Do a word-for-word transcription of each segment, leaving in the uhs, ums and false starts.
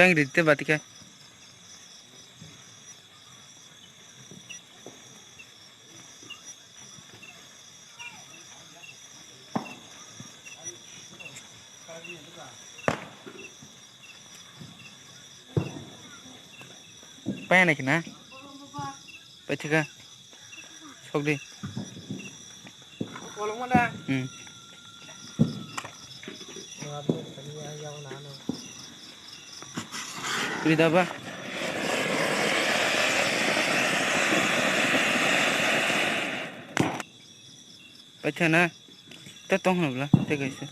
Yang di te batika. Paina kina. Paithika. Sok di. Kolong mana? Hmm. Rida ba. Paithana. Ta tong hna bla. Te kaisa.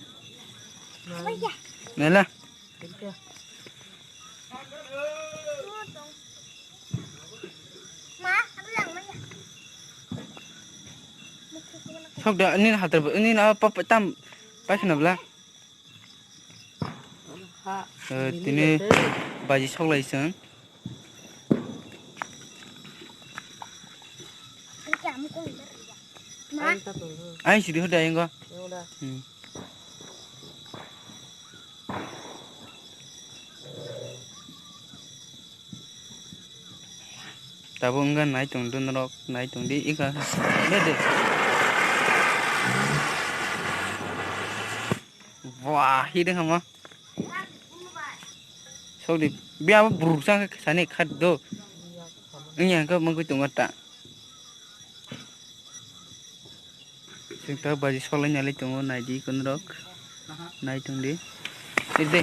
Nela. Sok da, ini hatar, ini na apa, apa, tam, pakai na bla? Ha, Eh, ini tini lihat deh. Baji sok lai seng. Ayo, tak dulu. Ayo, sidi hoda yang gua. Yang udah. Hmm. Tabuk wngkha nai tong di norok, nai tong di, ika. Dede. Wah, hiding hama. Sok di, biya bo buruk sang sani khat do. Ini yang ke mengkui tong ta. Sing ta baji solai nyalai tongo, nai di kunrok. Nai tong di. Ide.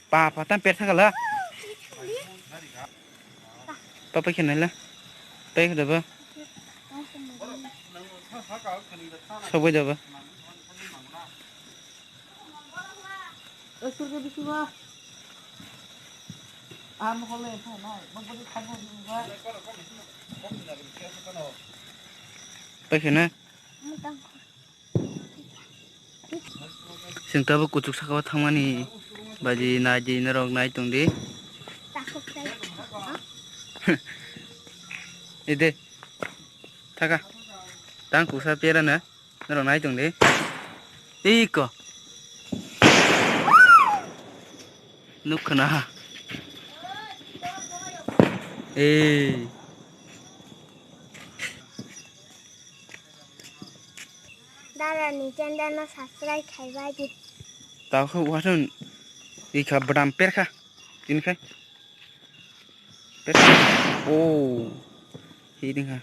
Pa, pa, tam per thakala. Pa, pa, khe naila. Pa, khe daba. Sobai daba. Paikhe na. Chwng tabuk kuchuk saka o thangmani baji nai di norok nai tong di. Ide. Thaka. Tang kusa pera na. Norok nai tong di. Iko. Nuk khna ha. Ei. Dara ni channel no subscribe khai bai di. Tao khe wathon. Ikha badam per kha. Tini khai. Per. Oh. Hiding ha.